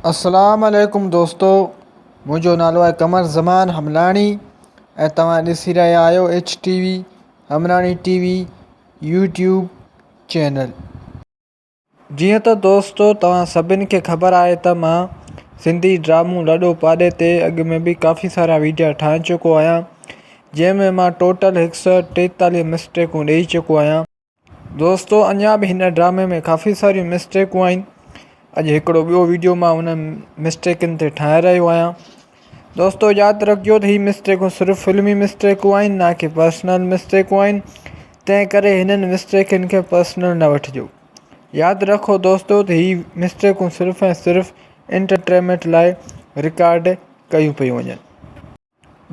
اسلام عليڪم دوستو منهنجو نالو آهي قمر زمان حملاڻي ۽ توهان ڏسي رهيا آهيو H T V Hamlani T V YouTube channel. جيئن ته دوستو توهان سڀن کي خبر آهي ته مان سنڌي ڊرامو لڏو پاڏي تي اڳ ۾ به ڪافي سارا ويڊيا ٺاهي چڪو آهيان جنهن ۾ مان ٽوٽل هڪ سو ٽيتاليهه مسٽيڪون ڏئي چڪو آهيان. دوستو اڃا به هن ڊرامي ۾ ڪافي ساريون مسٽيڪون آهن اڄ هڪڙو ٻيو ويڊيو مان انهن مسٽيڪن تي ٺاهي رهيو آهيان دوستو ياد رکجو ته هي مسٽيڪون صرف فلمي مسٽيڪون آهن نه ڪي پرسنل مسٽيڪون آهن تنهن ڪري هنن مسٽيڪن کي پرسنل نه وٺجو ياد رکو دوستو ته هي مسٽيڪون صرف ۽ صرف انٽرٽينمينٽ لاء رڪارڊ ڪيون پيون وڃن.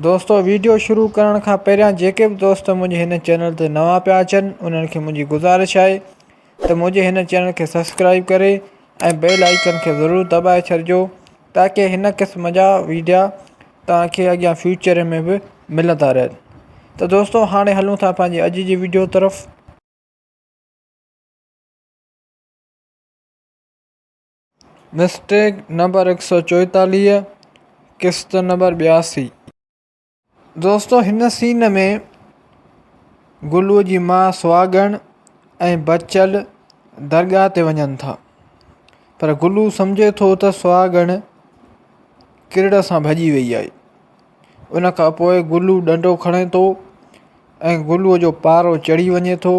دوستو ويڊيو شروع ڪرڻ کان پهريان جيڪي به دوست منهنجي هن چينل تي نوان پيا اچن انهن کي منهنجي گذارش آهي ته منهنجي هن چينل کي سبسڪرائب ڪري ۽ بيل آئيڪن کي ضرور دٻائي ڇڏجو تاڪي هن قسم جا ويڊيا توهان کي اڳيان فيوچر ۾ به ملندا رهن ته دوستو هاڻي هلون ٿا پنهنجي اڄ جي ويڊيو طرف. مسٽيڪ نمبر هڪ سو چوئيتاليهه قسط نمبر 82. دوستو هن سين ۾ گلوء جي ماء سهاڳڻ ۽ بچل درگاهه تي وڃن ٿا پر گلو سمجهي ٿو ته سهاڳڻ ڪرڙ سان ڀڄي وئي آهي ان کان پوء گلو ڏنڊو کڻي ٿو ۽ گلوء جو پارو چڙهي وڃي ٿو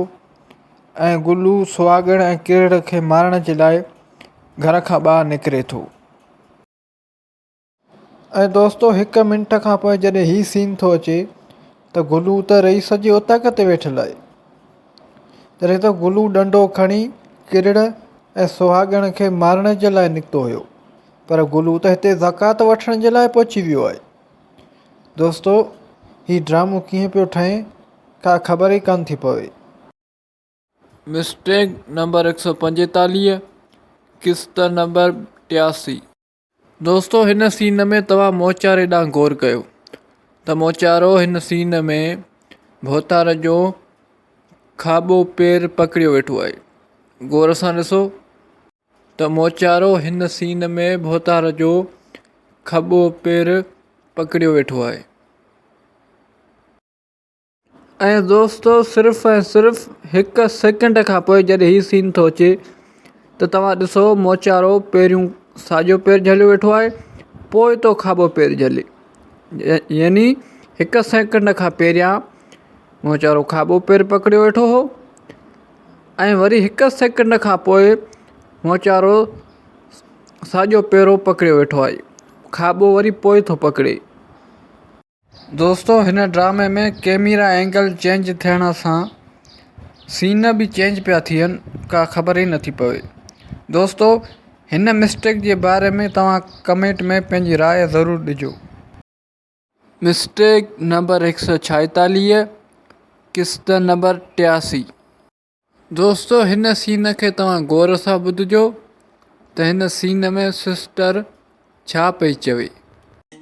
۽ گلو سهاڳڻ ۽ ڪرڙ کي مارڻ جي لاء گهر کان ٻاهر نڪري ٿو. ۽ دوستو هڪ منٽ کان پوء جڏهن هي سين ٿو اچي ته گلو ته رئيس جي اوطاق تي ويٺل آهي. جڏهن ته گلو ڏنڊو کڻي ڪرڙ ۽ سهاڳڻ کي مارڻ جي لاء نڪتو هيو پر گلو ته هتي زڪوات وٺڻ جي لاء پهچي ويو آهي. دوستو هي ڊرامو ڪيئن پيو ٺهي ڪا خبر ئي ڪانه ٿي پوي. مسٽيڪ نمبر هڪ سو پنجيتاليهه قسط نمبر 83. دوستو هن سين ۾ توهان موچاري ڏانهن غور ڪيو ته موچارو هن سين ۾ ڀوتار جو کاٻو پير پڪڙيو ويٺو آهي غور سان ڏسو ته موچارو هن سين ۾ ڀوتار جو کٻو پير پڪڙيو ويٺو آهي. ۽ دوستو صرف ۽ صرف هڪ سيڪنڊ کان پوء جڏهن هي سين ٿو اچي ته توهان ڏسو موچارو پهريون ساڄو پير جهليو ويٺو آهي پوء ٿو کاٻو پير جهلي يعني هڪ سيڪنڊ کان پهريان موچارو کاٻو پير پڪڙيو ويٺو هو ۽ وري هڪ سيڪنڊ کان پوء موچارو ساڄو پيرو پڪڙيو ويٺو آهي کاٻو وري پوء ٿو پڪڙي. دوستو هن ڊرامي ۾ ڪيميرا اينگل چينج ٿيڻ سان سين به چينج پيا ٿين ڪا خبر ئي نٿي پوي دوستو هن مسٽيڪ جي باري ۾ توهان ڪمينٽ ۾ پنهنجي راء ضرور ڏجو. مسٽيڪ نمبر هڪ سو ڇائيتاليهه قسط نمبر 83. دوستو هن سين کي توهان غور سان ٻڌجو ته هن سين ۾ سسٽر ڇا پئي چوي.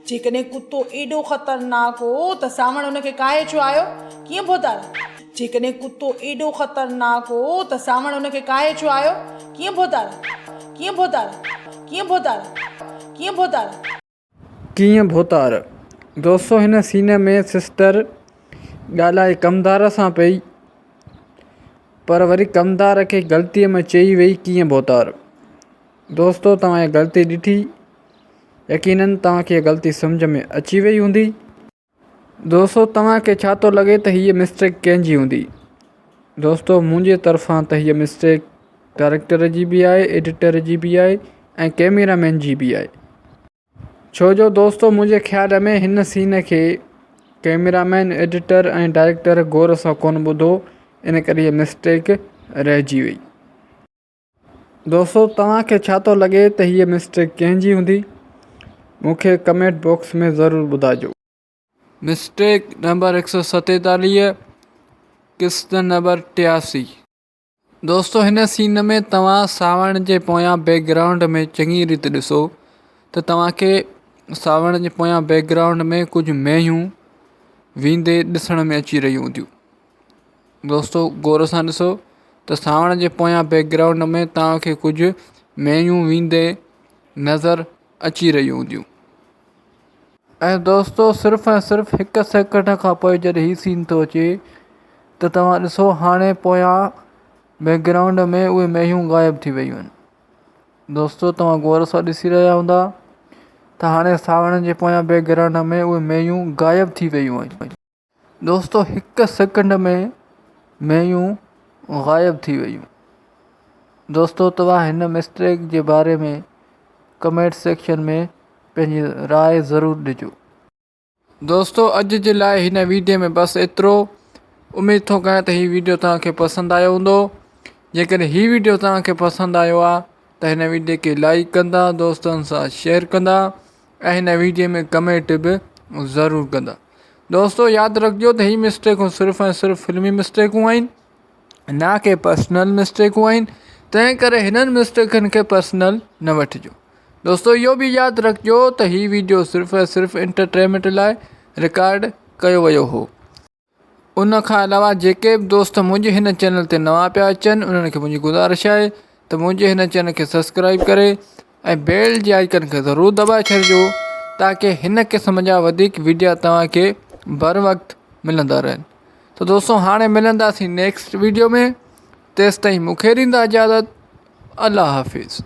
جيڪڏهن ڪتو ايڏو خطرناڪ هو ته سانوڻ ان کي ڪاهي ڇو آيو؟ ڪيئن ڀوتار؟ جيڪڏهن ڪتو ايڏو خطرناڪ هو ته سانوڻ ان کي ڪاهي ڇو آيو؟ ڪيئن ڀوتار؟ ڪيئن ڀوتار؟ ڪيئن ڀوتار؟ ڪيئن ڀوتار؟ ڪيئن ڀوتار؟ دوستو هن سين ۾ سسٽر ڳالهائي ڪمدار سان پئي پر وري ڪمدار کي غلطي ۾ چئي وئي ڪيئن ڀوتار؟ دوستو توهان اها غلطي ڏٺي يقينن توهان کي اها غلطي سمجهه ۾ اچي وئي هوندي. دوستو توهان کي ڇا ٿو لڳي ته هيء مسٽيڪ ڪنهن جي هوندي؟ دوستو منهنجي طرفان ته هيء مسٽيڪ ڊائريڪٽر جي به آهي ايڊيٽر جي به آهي ۽ ڪئميرا مين جي به آهي ڇو جو دوستو منهنجي خيال ۾ هن سين کي ڪئميرا مين ايڊيٽر ۽ ڊائريڪٽر غور سان ڪونه ٻڌو ان ڪري هيء مسٽيڪ رهجي وئي. دوستو توهان کي ڇا ٿو لڳي ته هيء مسٽيڪ ڪنهن جي هوندي؟ مون کي ڪمينٽ باڪس ۾ ضرور ٻڌائجو. مسٽيڪ نمبر 147 قسط نمبر 83. دوستو هن سين ۾ توهان سانوڻ جي پويان بيڪ گرائونڊ ۾ چڱي ريت ڏسو ته توهان کي سانوڻ جي پويان بيڪ گرائونڊ ۾ ڪجهه مينهيون ويندي ڏسڻ ۾ اچي رهيون هونديون. دوستو غور سان ڏسو ته سانوڻ جي پويان بيڪ گرائونڊ ۾ توهان کي ڪجهه مينهيون ويندي نظر اچي رهيون هونديون. ۽ دوستو صرف ۽ صرف هڪ سيڪنڊ کان پوء جڏهن هي سين ٿو اچي ته توهان ڏسو هاڻي پويان بيڪ گرائونڊ ۾ اهي مينهون غائب ٿي ويون آهن. دوستو توهان غور سان ڏسي رهيا هوندا ته هاڻي سانوڻ جي پويان بيڪ گرائونڊ ۾ اهي مينهون غائب ٿي ويون آهن. دوستو هڪ سيڪنڊ ۾ مينهون غائب ٿي ويون. دوستو توهان هن مسٽيڪ جي باري ۾ ڪمينٽ سيڪشن ۾ پنهنجي راء ضرور ڏجو. دوستو اڄ جي لاء هن ويڊيو ۾ بس ايترو. اميد ٿو ڪيان ته هي ويڊيو توهان کي پسند آيو هوندو. جيڪڏهن هي ويڊيو توهان کي پسند آيو آهي ته هن ويڊيو کي لائيڪ ڪندا، دوستن سان شيئر ڪندا ۽ هن ويڊيو ۾ ڪمينٽ به ضرور ڪندا. دوستو ياد رکجو ته هي مسٽيڪون صرف ۽ صرف فلمي مسٽيڪون آهن نه ڪي پرسنل مسٽيڪون آهن تنهن ڪري هنن مسٽيڪن کي پرسنل نه وٺجو. دوستو اهو به ياد رکجو ته هي ويڊيو صرف ۽ صرف انٽرٽينمينٽ لاء رڪارڊ ڪيو ويو هو. ان کان علاوه جيڪي به دوست منهنجي هن چينل تي نوان پيا اچن انهن کي منهنجي گذارش آهي ته منهنجي هن چينل کي سبسڪرائب ڪري ۽ بيل جي آئيڪن کي ضرور دٻائي ڇڏجو تاڪه هن قسم جا وڌيڪ ويڊيا توهان کي بر وقت ملندا رهن ته دوستو هاڻي ملنداسين نيڪسٽ ويڊيو ۾ تيستائين مون کي ڏيندا اجازت الله حافظ.